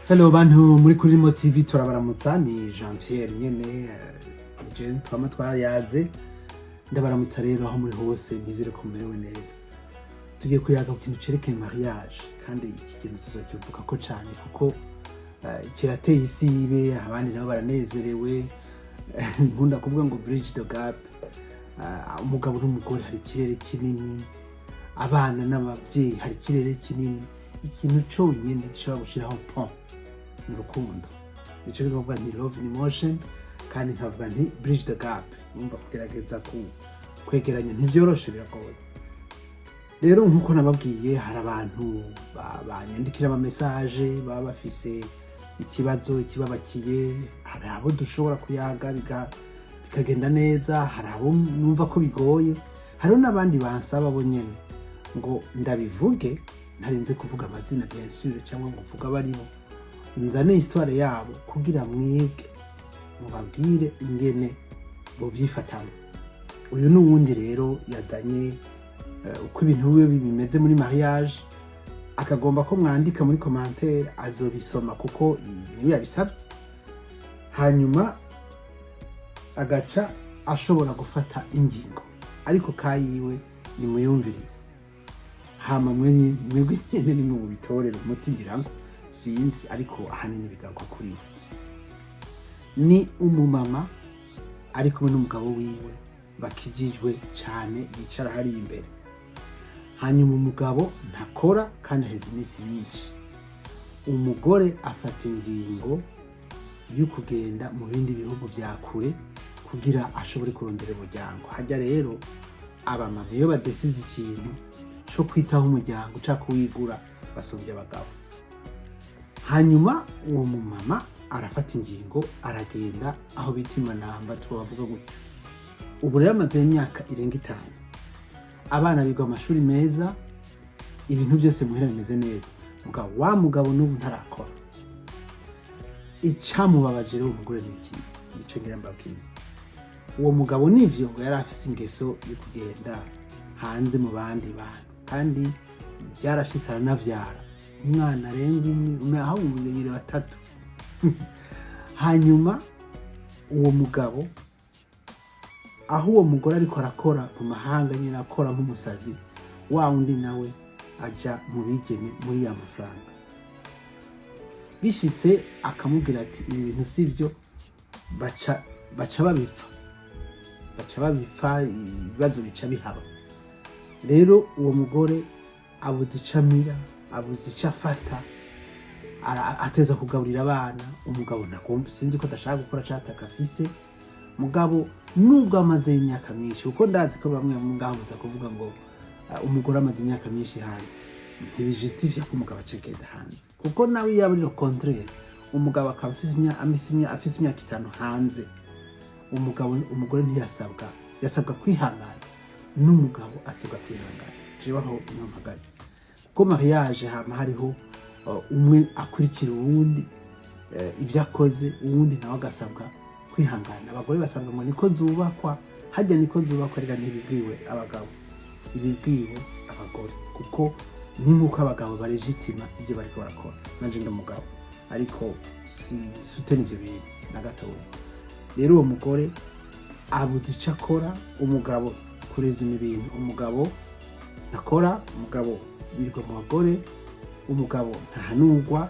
Hello bantu muri kuri Rimo TV, turabaramutsa. Ni Jean Pierre nyene, ni je twama twayaze. Ndabaramutsa rero aho muri hose, nizere ko mumerewe neza. Tugiye kuyaga ku kintu cerekeye mariage, kandi iki kintu tuzokivuga ko cane kuko kirateye isibe, abandi nabo baranezerewe. Nkunda kuvuga ngo bridge the gap. Umugabo n'umugore hari ikirere kinini, abana n'abavyeyi hari ikirere kinini. Ikintu conyene gishobora gushiraho pont ni urukundo. Nico nkavuga nti love in motion, kandi nkavuga nti bridge the gap. Umva, kugerageza ku kwegeranya ntivyoroshe, biragoye. Rero nkuko nababwiye, hari abantu banyandikira ama message, baba bafise ikibazo kibabakiye. Hari abo dushobora kuyaga bikagenda neza, hari abo numva ko bigoye, hariho n'abandi bansaba bo nyene ngo ndabivuge, ntarinze kuvuga amazina bien sûr, cyangwa ngo mvuge abaribo, nzane histoire yabo kugira mwebwe mubabwire ingene bovyifatamo. Uyu ni uwundi rero yazanye uko ibintu biwe bimeze muri mariage, akagomba ko mwandika muri commentaire, azobisoma kuko niwe yabisabye, hanyuma agaca ashobora gufata ingingo. Ariko kayiwe nimuyumvirize, hama mwebwe nyene nimwe mubitorera umuti, ngira ngo sinzi, ariko ahanini bigaruka kuri we. Ni umumama ari kumwe n'umugabo wiwe bakijijwe cane, bicara hariya imbere. Hanyuma umugabo ntakora kandi aheze iminsi myinshi. Umugore afata ingingo yo kugenda mu bindi bihugu vya kure kugira ashobore kurondera umuryango. Hajya rero abamama iyo badesize ikintu co kwitaho umuryango ca kuwigura, basumbya abagabo. Hanyuma uwo mumama arafata ingingo, aragenda aho bita imanamba, tubavuga gutyo. Ubu rero amaze imyaka irenga 5, abana biga amashuri meza, ibintu byose muhira bimeze neza. Mugabo wa mugabo n'ubu ntarakora. Icamubabaje rero umugore ni iki? Nico ngira mbabwire. Uwo mugabo nivyo ngo yari afise ingeso yo kugenda hanze mu bandi bantu, kandi byarashitse aranavyara umwana arenga umwe, umwe aho babiri, batatu. Hanyuma uwo mugabo, aho uwo mugore ariko arakora mu mahanga nyine, akora nk'umusazi, wa wundi nawe aja mu bigeme muri ya mafaranga. Bishitse akamubwira ati ibi bintu si byo, baca babipfa, ibibazo bica bihaba. Rero uwo mugore abuze ico amira, abuze ico afata, ateza kugaburira abana. Umugabo ntagomba, sinzi ko adashaka gukora cataka afise. Mugabo nubwo amaze imyaka myinshi, kuko ndazi ko bamwe ngaho muza kuvuga ngo umugore amaze imyaka myinshi hanze, ntibijustifia ko umugabo aca agenda hanze, kuko nawe yaba ari le contraire, umugabo akaba afise imyaka 5 hanze, umugabo umugore ntiyasabwa, yasabwa kwihangana, n'umugabo asabwa kwihangana. Jewe aho niho mpagaze, kuko mariage hama hariho umwe akurikira uwundi, ibyo akoze uwundi nawe agasabwa kwihangana. Abagore basabwa ngo niko zubakwa, hajya niko zubakwa. Reka ntibibwiwe abagabo, ibibwiwe abagore, kuko ni nk'uko abagabo baregitima ibyo bariko barakora. Nanje ndi umugabo, ariko si sutena ivyo bintu na gatoya. Rero uwo mugore abuze ico akora. Umugabo, kurezuma ibintu, umugabo ntakora, umugabo yirirwa mu bagore, umugabo ntahanurwa,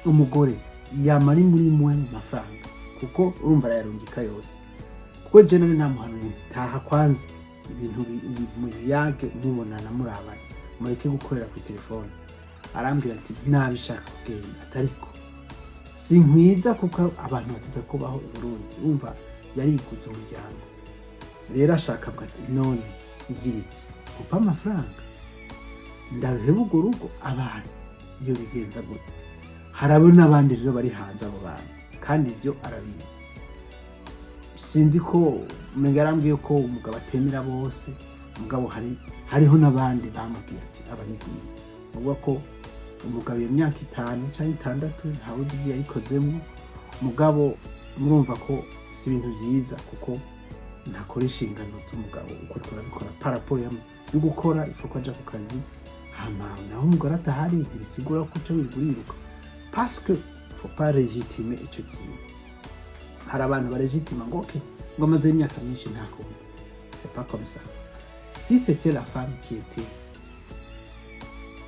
umugore yama ari muri mwe mu mafaranga, kuko urumva arayarungika yose. Kuko je nari namuhanuye nti taha kwanza, ibintu mu biyage, mubonana, murabana, mureke gukorera ku telefone. Arambwira ati nabishaka kugenda, atariko sinkwiza kuko abantu batiza kubaho i Burundi. Urumva yariguze umuryango. Rero ashaka avuga ati none ngira iki? Kupa amafaranga ndaruheba urwo rugo, abantu iyo bigenza gute? Harabo n'abandi rero bari hanze, abo bantu kandi ibyo arabizi. Sinzi ko umenga yarambwiye ko umugabo atemera bose, mugabo hariho n'abandi bamubwiye ati aba ni bwiwe. Uvuga ko umugabo iyo myaka 5 cyangwa 6 ntawuzi ibyo yayikozemo. Mugabo murumva ko si ibintu byiza, kuko ntakora inshingano z'umugabo uko ariko arabikora par rapport yo gukora ifu ko aja ku kazi, hama naho umugore atahari, ntibisigura ko uca wirirwa uriruka parce que Faut pas légitimer ico kintu. Hari abantu baregitima ngo ok, ngo amaze imyaka myinshi nta kundi. C'est pas comme ça. Si c'était la femme qui était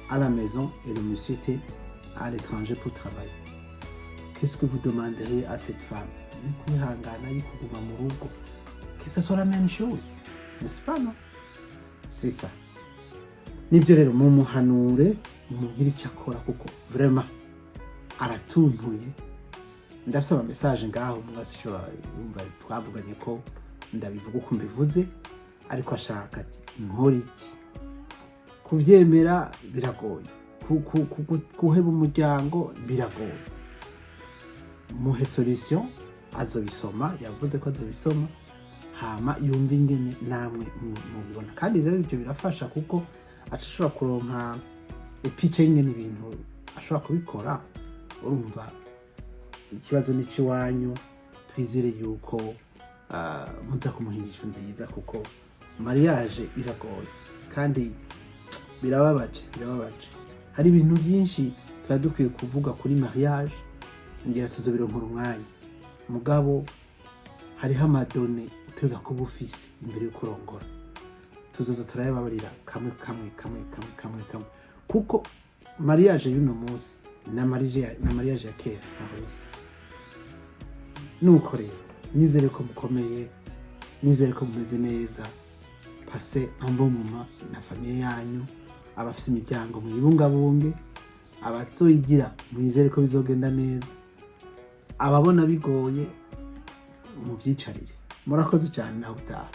à la maison et le monsieur était à l'étranger pour travailler, qu'est-ce que vous demanderiez à cette femme? Yo kwihangana, yo kuguma mu rugo, que ce soit la même chose, n'est-ce pas? Non, c'est ça. Nibyo rero, mumuhanure, mumubwire icyo akora, kuko vraiment aratuntuye. Ndafise ama message ngaho mwasishobora yumva twavuganye ko ndabivuga uko mbivuze, ariko ashaka ati: "Nkora iki?" Kuvyemera biragoye, guheba umuryango biragoye. Muhe solution, azobisoma, yavuze ko azobisoma, hama yumve ingene namwe mubibona. Kandi rero ibyo birafasha, kuko aca ashobora kuronka ipica y'ingene ibintu ashobora kubikora. Urumva, ikibazo ni icy'iwanyu. Twizere yuko muza kumuha inyishu nziza, kuko mariage iragoye kandi birababaje, birababaje. Hari ibintu byinshi tuba dukwiye kuvuga kuri mariage, ngira tuzobironkera umwanya. Mugabo hariho ama données utegerezwa kuba ufise imbere yo kurongora. Tuzoza turayababarira kamwe kamwe, kamwe kamwe, kamwe kamwe, kuko mariage y'uno munsi na mariage ya kera ntaho bisa. Nuko rero nizere ko mukomeye, nizere ko mumeze neza. Passez un bon moment na famille yanyu. Abafise imiryango mwibungabunge, abazoyigira mwizere ko bizogenda neza, ababona bigoye muvyicarire. Murakoze cyane, naho utaha.